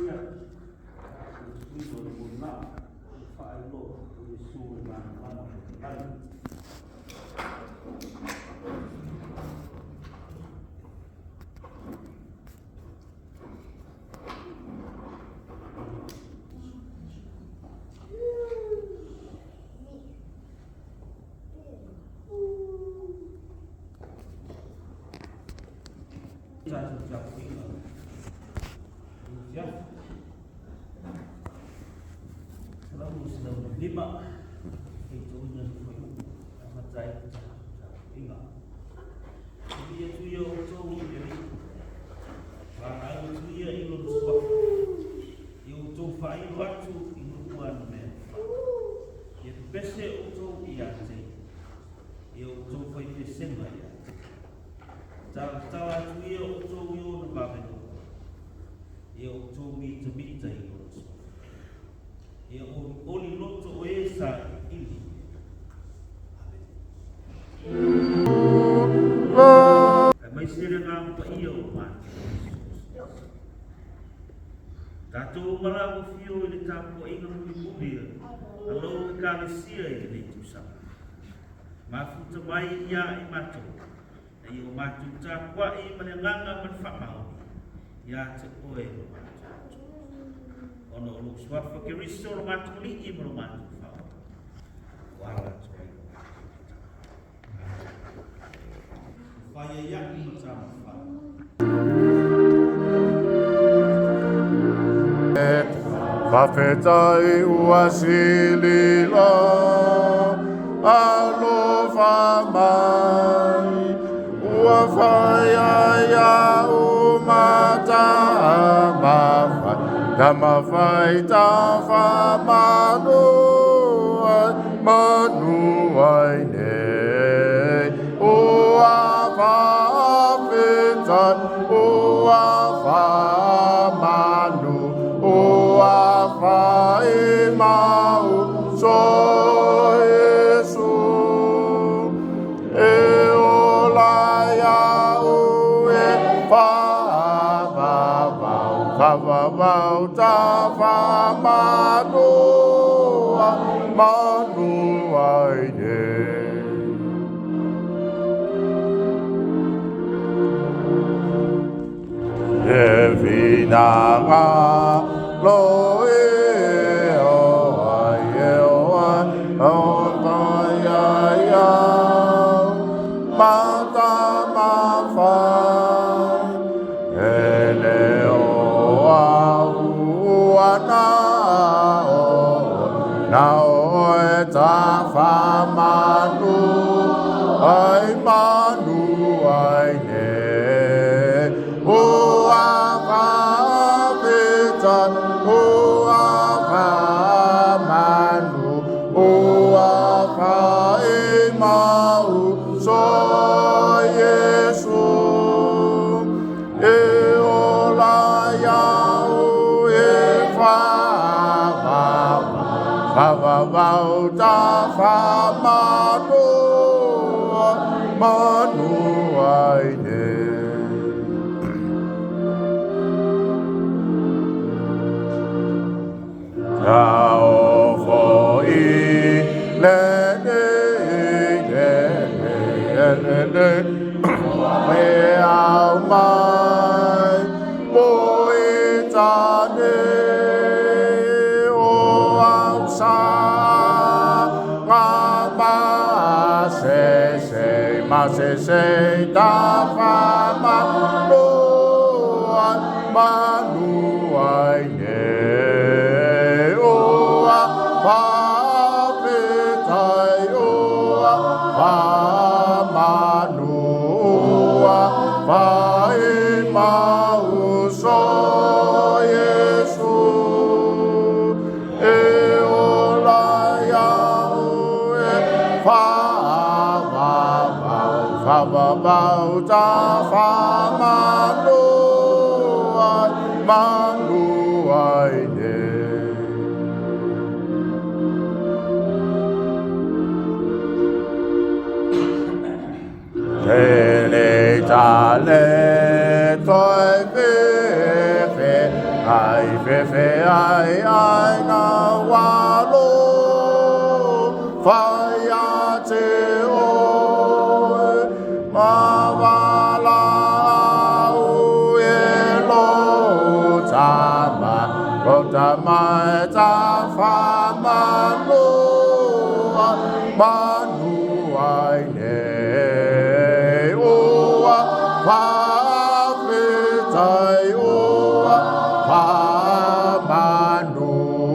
Ekalesia, le o le mulimaa, o le faailoa o Iesu e malamalama ma le lagi. Tatou tapuaiga ia 105 faitauina le fuaiupu e amata ai le tatou tapuaiga. Viia atu ia outou i le Alii, valaau atu ia i lona suafa, ia outou faailo atu i nuu ana mea fa. Ia pepese outou ia te ia, ia outou fai pesega ia te ia. Talatala atu ia outou i ona vave loa, ia outou mitamita i lona suafa. Ia olioli loto o e sa iliili. Aemaise le Agaga Paia o matou. Tatou malaga fio i le tapuaiga mulimuli a lou Ekalesia i lenei tausaga. Mafuta mai ia i matou, a ia o matou tapuai ma le agaga ma le faamaoni ia te oe lo matou Atua. Ona o lou suafa Keriso lo matou Alii ma lo matou Faaola, ua ala atu ai lo matou tatalo. Fai ai aku ma tamafai. Faafetai ua sili lou alofa mai, ua fai ai au ma tamafai, tamafai tafamanu ai, manu ai nei. Ua faafetai, ua faamanu, ua fai mau so Iesu. E ola ia'u e faavavau, faavavau tafamanu ai, manu ai nei. E finaga lo e o ai e o ai o tai ai au mata mafai e le o au ana o na o e tafamanu ai manu ai nei. Ua faafetai, ua faamanu, ua fai mau so Iesu. E ola ia'u e faavavau, faavavau tafamanu ai, manu ai nei. Taofo i lenei lenei lenei me au mai mo i tane o au sa ngā ma se se ma se se ta fa ma no ai manu ai nei. Ua faafetai, ua faamanu, ua fai mau so Iesu. E ola ia'u e faavavau, faavavau tafamanu ai, manu ai nei. Te le ta le toi fe fe Ai fefe ai ai na walo Whai a te oe Ma wala au e lo tama Ko tama e ta whamanoa Manu ai nei Ua whawhitai ua whamanu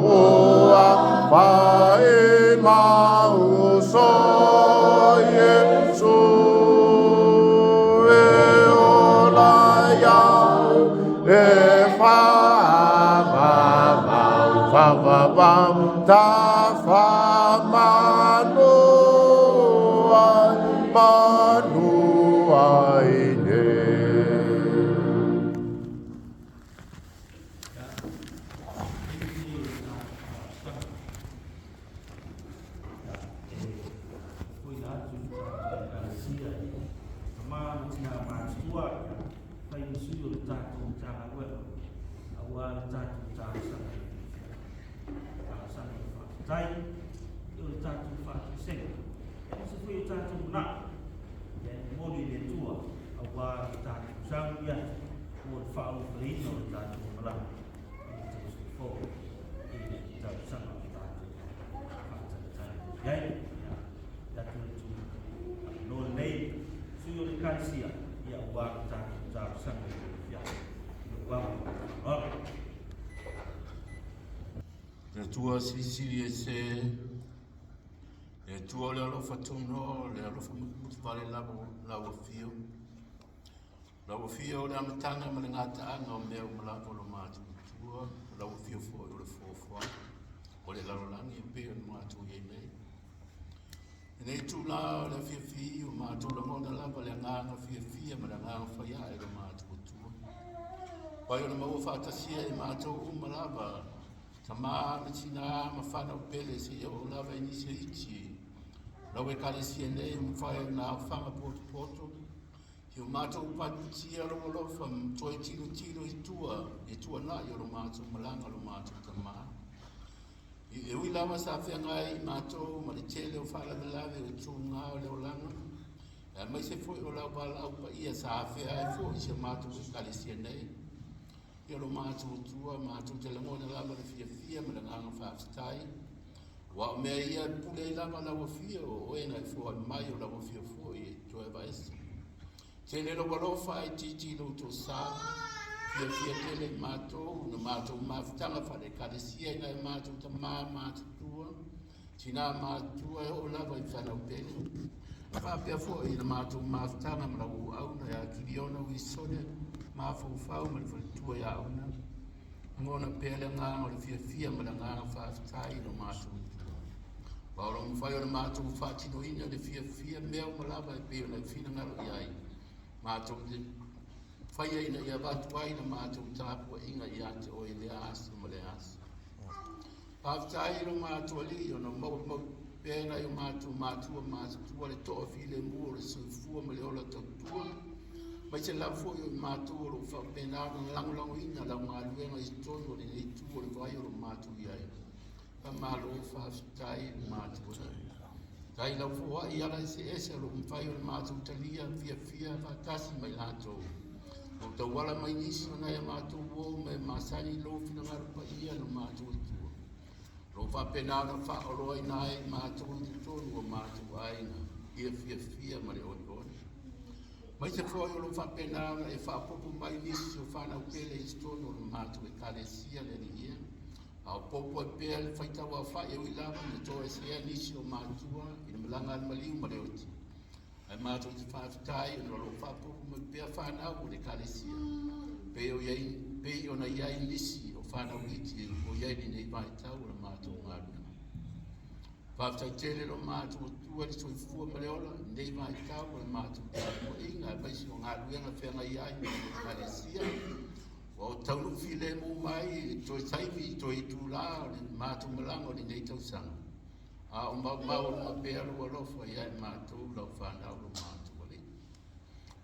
ua whai mau so Yesu e ola iau e whamamau whamamau ta whamanu ai manu ai nei. Le Atua silisili ese, le Atua o le alofa taunoa, le alofa mulimuti vale lava lau afio. Lau afio o le amataga ma le gataaga o mea uma lava o lo matou Atua, o lau afio foi o le foafoaga o le lalolagi e pei ona matou i ai nei. Lenei itula o le afiafi o matou lagona lava le agaga fiafia ma le agaga faiae o lo matou Atua. Pai ona maua faatasia i matou uma lava, tama ma tina ma fanau pele seia oo lava i nisi iti. Lau ekalesia nei mafai ona aofaga potopoto, i o matou patipatia lou alofa ma toe tilotilo i tua i tuanai o lo matou malaga lo matou tama. E ui lava sa feagai i matou ma le tele o faalavelave o tuga o le olaga, aemaise foi o lau valaau paia sa afea ai foi si a matou ekalesia nei. Ia lo matou Atua, matou te lagona lava le fiafia ma le agaga faafetai. Aua o mea ia e pule ai lava lau afio, o oe na e foai mai o lau afio foi e toe aveese. Tele lou alofa ae itiiti lou tosa, fiafia tele i matou, na matou mafutaga faale-ekalesia i nai matou tama matutua, tina matutua e oo lava i fanau pele. E faapea foi i na matou mafutaga ma lau auauna ia Kiliona Uisone, mafaufau ma le faletua ia Auna. Lagona pea le agaga o le fiafia ma le agaga faafetai i lo matou Atua. Aua o lo o mafai ona matou faatinoina le fiafia mea uma lava e pei ona e finagalo i ai. Matou te faia ina ia avatu ai la matou tapuaiga ia te oe i lea aso ma lea aso. Faafetai i lo matou Alii ona maua mau pea e nai o matou matua matutua le toafilemu o le soifua ma le ola tautua. Aemaise lava foi o i matou o lo o faapena ona lagolagoina lau galuega i totonu o lenei itu o le vai o lo o matou i ai. Faamalo faafetai i le matou Alii. Faafetai i lau foai i ala eseese o lo o mafai ona matou talia fiafia faatasi ma i latou. O tauala mai nisi o nai a matou uo ma e masani i lou finagalo paia lo matou Atua. O lo o faapena ona faaoloaina ai i matou i totonu o matou aiga ia fiafia ma le olioli. Aemaise foi o lo o faapena ona e faaopoopo mai nisi o fanau pele i totonu o le matou ekalesia le Alii a opoopo ai pea le faitau aofai e ui lava ina toesea nisi o matua i le malaga a le maliu ma le oti. Ae matou te faafetai ona o lo o faaopoopo mai pea fanau o le ekalesia pei o iai pei ona i ai nisi o fanau iti o i ai lenei vaitau o le matou galuega. Faafetai tele lo matou Atua i le soifua ma le ola i lenei vaitau o le matou tapuaiga aemaise o galuega feagai ai ma le ekalesia. Ua ou taunuu filemu mai i toe taimi, toe itula o le matou malaga o lenei tausaga. A o maumau pea lou alofa ia i matou lau fanau lo matou Alii.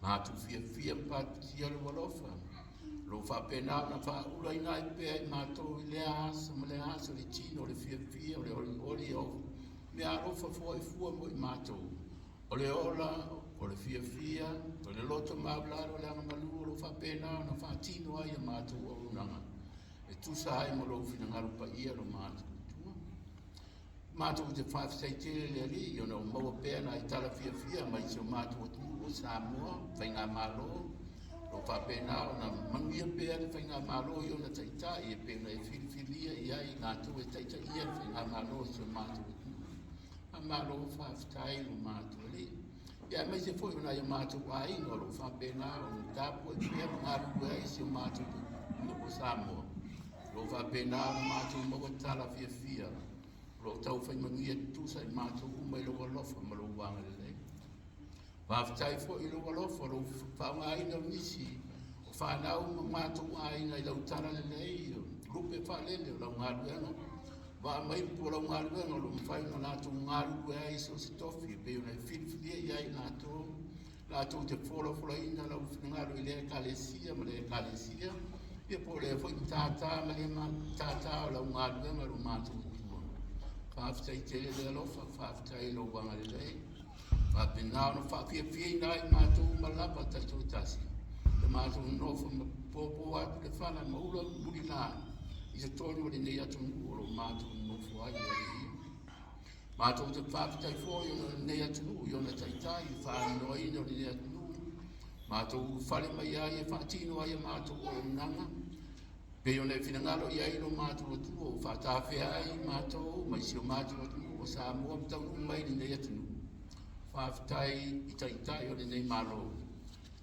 Matou fiafia ma patipatia lou alofa. O lo o faapena ona faaulaina ai pea i matou i lea aso ma lea aso le tino, le fiafia, o le olioli o mea alofa foai fua mo i matou. O le ola, o le fiafia, o le loto maualalo, le agamalu o lo o faapena ona faatino ai a matou auaunaga e tusa ai ma lou finagalo paia lo matou Atua. Matou te faafetai tele i le Alii ona ua maua pea nai tala fiafia mai si o matou atunuu o Samoa, Faigamalo, o lo o faapena ona manuia pea le Faigamalo i ona taitai e pei ona e filifilia i ai i latou e taitaia le Faigamalo o si o matou atunuu. Faamalo faafetai i lo matou Alii. Ia aemaise foi o nai o matou aiga o lo o faapena ona tapuai pea ma galulue ai i si o matou nuu o Samoa. O lo o faapena ona matou maua tala fiafia o lo o taufai manuia tutusa i matou uma i lou alofa ma lou agalelei. Faafetai foi i lou alofa, lou faaaogaina o nisi o fanau ma matou aiga i lau tala lelei, lupe faalele o lau galuega, vaa mai upu o lau galuega o lo o mafai ona latou galulue ai i so o se tofi e pei ona e filifilia i ai latou, latou te folafolaina lau finagalo i lea ekalesia ma lea ekalesia, ia po o lea foi matata ma lea matata o lau galuega lo matou Atua. Faafetai tele le alofa, faafetai i lou agalelei. Faapena ona faafiafiaina ai matou uma lava taitoatasi, le matou nofo ma popo atu le fala ma ula mulila i totonu o lenei atunuu o lo o matou nofo ai i Alii. Matou te faafetai foi ona o lenei atunuu i ona taitai i le faalinoaina o lenei atunuu. Matou ulufale mai ai e faatino ai a matou auaunaga pei ona e finagalo i ai lo matou Atua ua faatafea ai matou mai si o matou atunuu o Samoa ma taunuu mai i lenei atunuu. Faafetai i taitai o lenei Malo,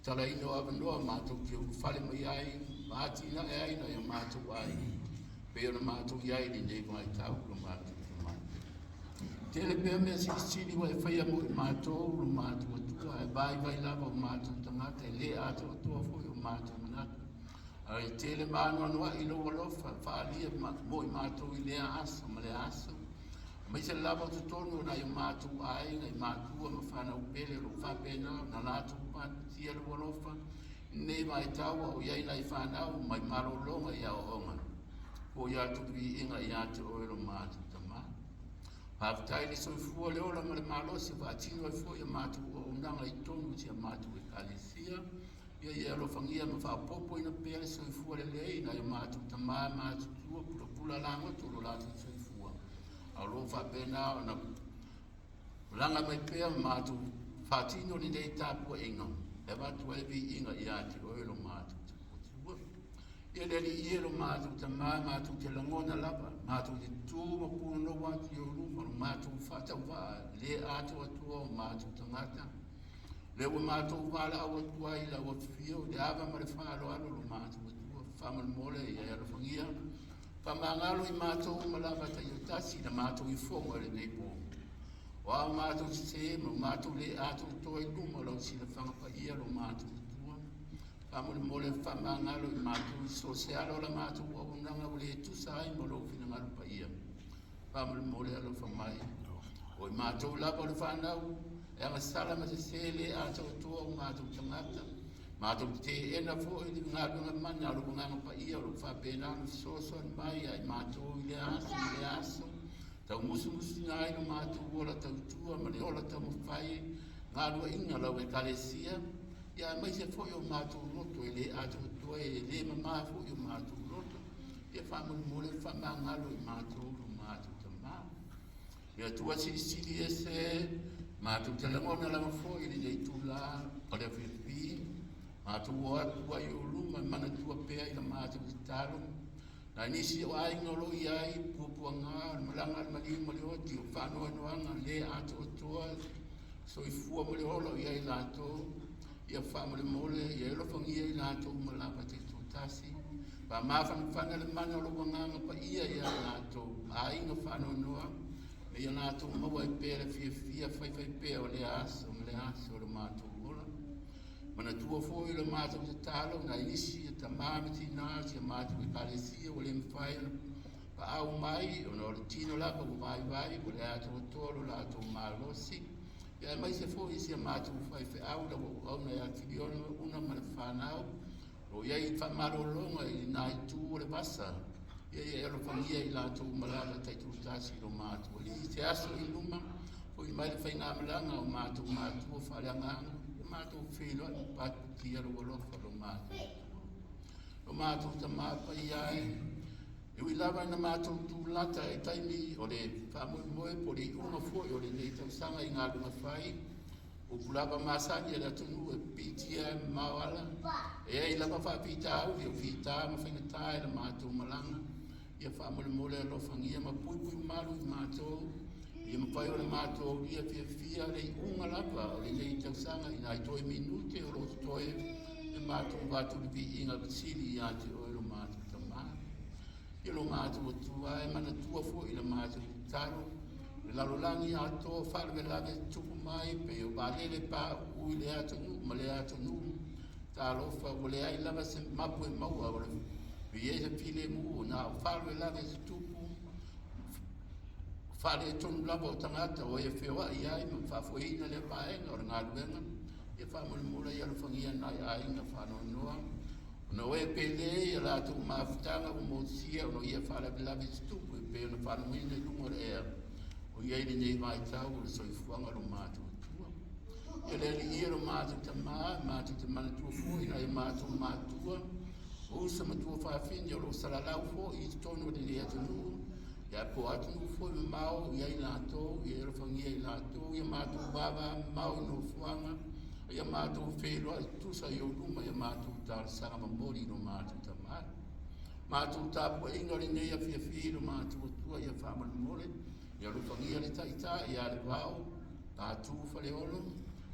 tatalaina o avanoa matou te ulufale mai ai ma atinae ai nai o matou aiga pei ona matou i ai i lenei vaitau lo matou Tama. Tele pea mea silisili ua e faia mo i matou lo matou Atua, ae vaivai lava o matou tagata e le atoatoa foi o matou manatu. Ae tele maanoanoa'i lou alofa faaalia mo i matou i lea aso ma lea aso. Aemaise lava o totonu o nai o matou aiga i matua ma fanau pele o lo o faapena ona latou patia lou alofa i lenei vaitau a o i ai nai fanau mai malologa i aoaoga. Foi atu le viiga ia te oe lo matou Tama. Faafetai le soifua, le ola ma le malosi e faatino ai foi a matou auaunaga i totonu o si a matou ekalesia. Ia ia alofagia ma faaopoopoina pea le soifua lelei i nai o matou tama matutua pulapula lagoto o lo latou soifua. A o lo o faapena ona laga mai pea ma matou faatino lenei tapuaiga e avatu ai le viiga ia te oe lo matou Atua. Ia le Alii e lo matou Tama, matou te lagona lava, matou te tu ma punonou atu i ou luma, lo matou faatauvaa le atoatoa o matou tagata. Lea ua matou valaau atu ai i lau afifio i le ava ma le faaaloalo lo matou Atua, faamolemole ia e alofagia, faamagalo i matou uma lava taitasi na matou ifoga i lenei po. O a matou sese ma matou le atoatoa i luma o lau silafaga paia lo matou Atua, faamolemole faamagalo i matou i so o se ala o la matou auaunaga ua le tusa ai ma lou finagalo paia. Faamolemole alofa mai. O i matou lava o le fanau, e agasala ma sese le atoatoa o matou tagata. Matou te teena foi le galuega mana o lou Agaga Paia o lo o faapena ona fesoasoani mai ia i matou i lea aso ma lea aso. Taumusumusuina ai lo matou ola tautua ma le ola taumafai galueaiina lau ekalesia, ia aemaise foi o matou loto e le atoatoa e le mamā foi o matou loto. Ia faamolemole faamagalo i matou lo matou Tama. Le Atua silisili ese, matou te lagona lava foi i lenei itula o le afiafi, matou o atu ai i ou luma e manatua pea i la matou tatalo. Nai nisi o aiga o lo o i ai puapuaga o le malaga a le maliu ma le oti o faanoanoaga le atoatoa soifua ma le ola o i ai latou. Ia faamolemole, ia alofagia i latou uma lava taitoatasi. Faamafanafana le mana o lou Agaga Paia ia latou aiga faanoanoa, ma ia latou maua ai pea le fiafia faifaipea o lea aso ma lea aso o lo matou ola. Manatua foi lo matou tatalo nai nisi e tamā ma tinā o si a matou ekalesia ua le mafai ona paau mai ona o le tino lava ua vaivai ua le atoatoa lo latou malosi. Ia aemaise foi i si a matou faifeau lau auauna ia Kiliona Una ma le fanau. O lo o i ai faamalologa i lena itu o le vasa, ia ia e alofagia i latou uma lava taitulutasi i lo matou Alii. I se aso i luma, fo'i mai le faigamalaga o matou matua faaleagaga, ia matou feiloai ma patipatia lou alofa lo matou Atua. Lo matou Tamā paia e, e ui lava ina matou tulata i taimi o le faamoemoe po o le iuga foi o lenei tausaga i galuega fai, upu lava masani a le atunuu e piitia ai mamao ala, e ai lava faafitauli o fita ma faigata i la matou malaga, ia faamolemole alofagia ma puipui malu i matou, ia mafai ona matou aulia fiafia le iuga lava o lenei tausaga i nai toe minute o lo o totoe e matou avatu le viiga sili ia te oe lo matou Tamā. Ia lo matou Atua e manatua foi i la matou tatalo, le lalolagi atoa faalavelave tutupu mai pei o vaalele pauu i lea atunuu ma lea atunuu. Talofa ua leai lava se mapu e maua o le i ai se filemu na o faalavelave tutupu faaletonu lava o tagata o e feoai ai ma faafoeina lea vaega o le galuega. Ia faamolemole ia alofagia nai aiga faanoanoa ona o e pele ia latou mafutaga ua motusia ona o ia faalavelave tutupu e pei ona faalogoina i luga o le ea o i ai lenei vaitau o le soifuaga o lo matou Atua. Ia le Alii ia lo matou Tamā, matou te manatua foi nai o matou matua, o uso ma tuafafine o lo o salalau foi i totonu o lenei atunuu, ia po o atunuu foi mamao i ai latou, ia alofagia i latou, ia matou vavamamao i nofoaga, ia matou feiloai tutusa i ou luma, ia matou talosaga momoli i lo matou Tamā. Matou tapuaiga o lenei afiafi i lo matou Atua, ia faamolemole, ia alofagia le Taitai ia Levao, Patu Faleolo,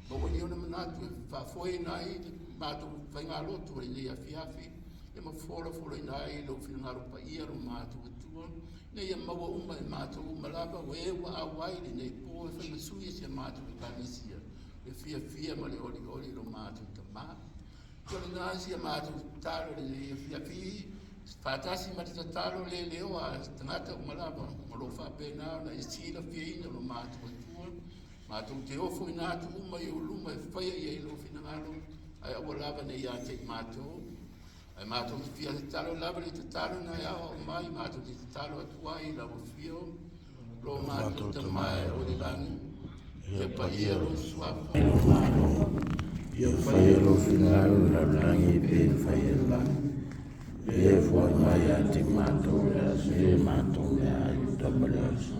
maua ni ona manatu e faafoeina ai le matou faigalotu o lenei afiafi, ia ma folafolaina ai lou finagalo paia lo matou Atua, ina ia maua uma e matou uma lava o e ua auai lenei po e fai ma sui e si a matou Ekalesia, le fiafia ma le olioli lo matou Tamā. Ia o lena si a matou tatalo i lenei afiafi, faatasi ma le tatalo le leoa a tagata uma lava o lo o faapena ona e silafiaina lo matou Atua, matou te ofoina atu uma i ou luma e faia i ai lou finagalo, ae aua lava ne i ia te i matou. Ae matou te fia tatalo lava le tatalo na e aoao mai, matou te tatalo atu ai i lau afio, lo matou Tamā e o i le lagi, ia paia lou suafa. Ia faia lou finagalo i lalolagi e pei ona faia i le lagi. Ia e foai mai ia te matou le aso e matou meaai ua tama le aso.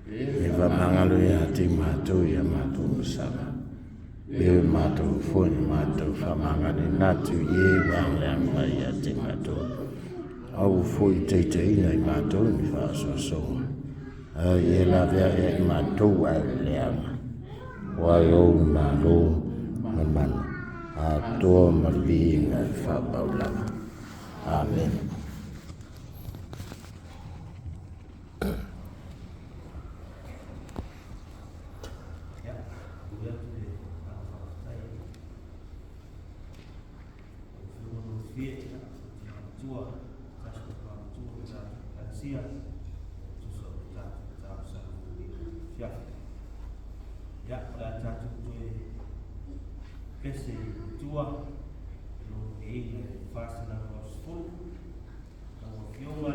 E faamagalo ia te matou ia matou masala. E o matou foi na matou faamagaloina atu i e ua agaleaga mai ia te matou. Aua foi taitaiina i matou ni faasoasoa. A ia laveai ai matou ae o le leaga. Aua e ou le Malo ma le mana atoa ma le viiga e faapau lava. Amene. Ia, momoli atu le agaga faafetai i lau Afioga Gofie, Tina Matua, se tasi o Tama Matua o le tatou Ekalesia, e tusa o le tatou talosaga i lenei afiafi. Ia, o le a tatou toe pese i le Atua i lona viiga i le 480. Lau Afioga